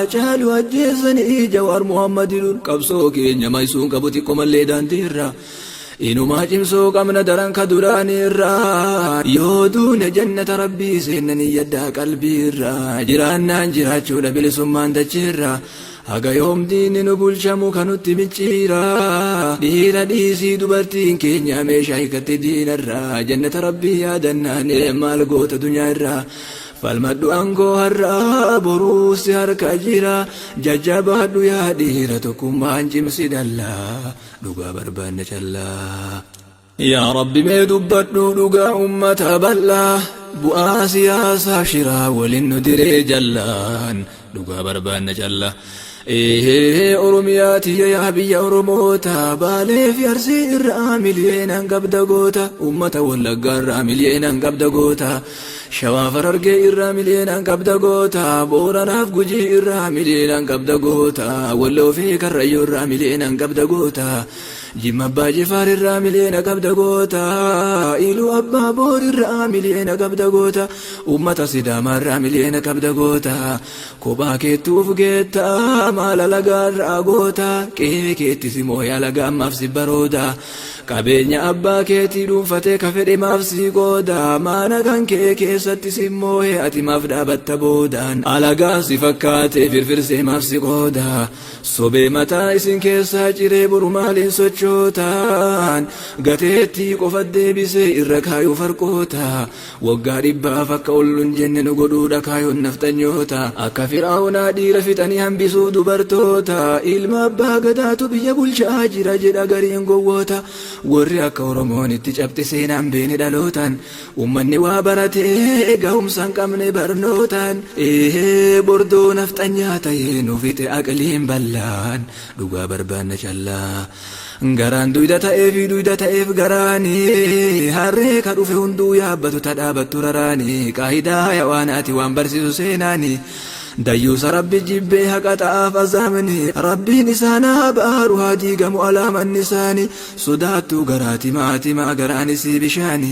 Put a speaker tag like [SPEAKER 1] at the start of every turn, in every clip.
[SPEAKER 1] Haacaalu ajjeesanii Jawaar Muhammad hidhuun qabsoo keenya maysuun qabu xiqqomallee daandii irraa. Inumaa cimsuu qabna daran ka duraanii irraa. Yoo duune jannata rabbii seenna niyyadhaa qalbii irraa. Jiraannaan jiraachuudha bilisummaan dachee irraa. Haga yoom diinni nu bulchamu ka nutti micciira. Dhiira dhiisii dubartiin keenya meeshaa hiikatte diinarraa. Jannata rabbii yaadannaan maal goota dunyaa irraa. Falmadhu aangoo har'aa boruu si harka jira. Jajjabaadhu yaa dhiira tokkummaan cimsi dallaa. Dhugaa barbaanna callaa. Yaa Rabbi mee dubbadhu dhugaa ummata bal'aa. Bu'aa siyaasaa shiraa waliin nu diree jallaan. Dhugaa barbaanna callaa. Eehee Oromiyaa tiyya yaa biyya Oromoota Baalee fi Arsii irraa miliyeenaan qabda goota Uummata Wallaggaa irraa miliyeenaan qabda goota Shawaa Harargee irraa miliyeenaan qabda goota Booranaaf Gujii irraa miliyeenaan qabda goota Walloo fi Karrayyuu irraa miliyeenaan qabda goota Jimma Abbaa Jifaar irraa miliyoona qabda goota Iluu Abbaa Boor irraa miliyoona qabda goota Uummata Sidaamaa irraa miliyoona qabda goota Kophaa keettuuf geetta maal alagaa irraa goota Qe'ee keetti si moo'e alagaa ammaaf si barooda Qabeenya abbaa keetii dhuunfatee ka fedhe maaf si qooda Maana kan kee keessatti si moo'e ati maaf dhaabatta boodaan Alagaa si fakkaatee firfirsee maaf si qooda Sobee mataa isin keessaa ciree boru maaliin sochootaan Gateettii qofa deebisee irra kaayuu farqoota Waggaa dhibbaaf akka ol nun jenne nu godhuudha kaayoon nafxanyoota Akka fir'aawnaa dhiira fixanii hambisuuf dubartoota Ilma abbaa gadaatu biyya bulchaa jira jedha gariin gowwoota Warri akka Oromoon itti cabxe seenaan beene dhalootaan Ummanni waa baratee gahumsa hin qabne barnootaan Eehee bordoo nafxanyaa ta'ee nu fixe aqliin bal'aan dhugaa barbaanna callaa Garaan duyda ta'eefi duyda ta'eef garaani harree ka dhufe hunduu yaabbatu ta dhaabattu raraani qaayidaa hayawaanaati waan barsiisu seenaani Dayyuusa Rabbi jibbee haqa ta'aaf azaabni Rabbiin isaan haa baaru haa diigamu alaamanni isaani Sodaattuu garaati maatimaa garaan isii bishaani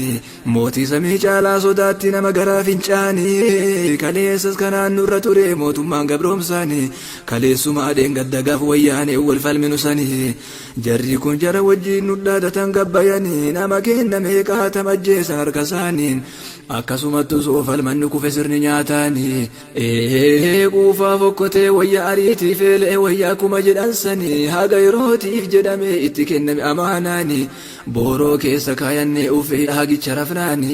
[SPEAKER 1] Mootii samii caalaa sodaatti nama garaa fincaani Kaleessas kanaan nurra ture mootummaan gabroomsaani Kaleessumaa dheengadda gaaf wayyaanee wal falminu sani Jarri kun jara wajjiin nu dhaadatan gabbayani Nama keenna meeqaatam ajjeesan harka isaaniin Akkasumattu osoo falmannu kufe sirni nyaataani Ee quufaa fokkotee wayya ariitii feelee wayya akkuma jedhan sanii haga yerootiif jedhamee itti kenname amaanaani booroo keessa kaayannee ufee hagicha rafnaani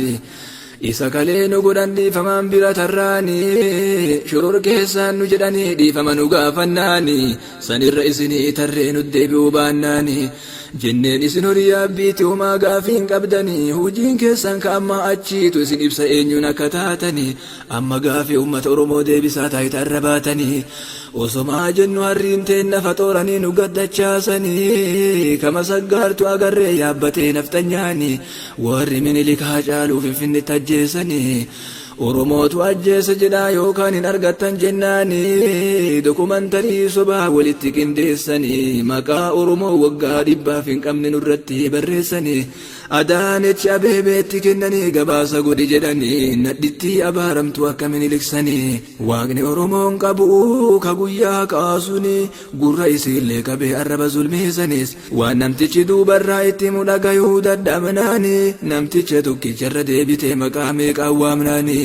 [SPEAKER 1] isa kalee nu godhan dhiifamaan bira tarraani shoror keessaan nu jedhanii dhiifama nu gaafannaani sanirra isinii tarree nu deebi'uu baannaani Jenneen isin horii yaabbiiti homaa gaafii hin qabdanii hujiin keessan ka ammaa achiitu isin ibsa eenyuun akka taatanii amma gaafii ummata Oromoo deebisaa taayitaa irra baatanii osomaa jennu harriin teenna faxooranii nu gaddachaasanii kama saggaartu agarree yaabbatee nafxanyaanii warri Minilik Haacaaluu Finfinnetti ajjeesanii Oromootu ajjeese jedhaa yookaan hin argattan jennaani dokumantarii sobaa walitti qindeessanii maqaa Oromoo waggaa dhibbaaf hin qabne nurratti barreessanii Adaanech Abeebeetti kennanii gabaasa godhi jedhanii nadhittii abaaramtuu akka Miniliksanii Waaqni Oromoon qabu ka guyyaa kaasuni gurra isiillee qabee arraba zulmiisanis Waan namtichi duubarraa itti himu dhagayuu dadhabnaani namticha tokkicharra deebitee maqaa meeqaan waamnaani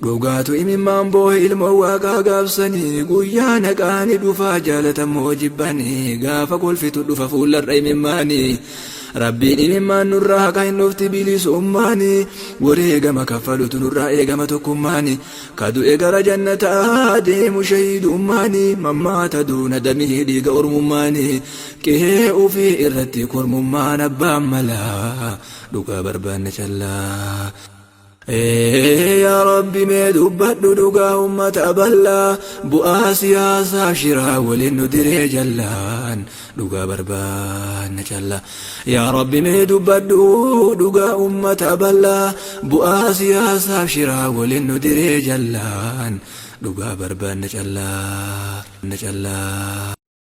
[SPEAKER 1] dhugaatu imimmaan boohe ilmoo waaqaa gaafsanii guyyaa naqaani dhufaa jaalatammoo jibbanii gaafa kolfitu dhufa fuullarra imimmaanii Rabbiin imimmaan nurraa haqa hin dhufti bilisummaani wareegama kaffalutu nurraa eegama tokkummaani Ka du'e gara jannataa deemu shahiidummaani mammaata duuna damii dhiiga ormummaani qe'ee ufii irratti kormummaan abbaan malaa dhugaa barbaanna callaa. Yaa Rabbi mee dubbadhu dhugaa ummata bal'aa bu'aa siyaasaa shiraa waliin nu diree jallaan dhugaa barbaanna callaa. Yaa Rabbi mee dubbadhu dhugaa ummata bal'aa bu'aa siyaasaaf shiraa waliin nu diree jallaan dhugaa barbaanna callaa. Callaa.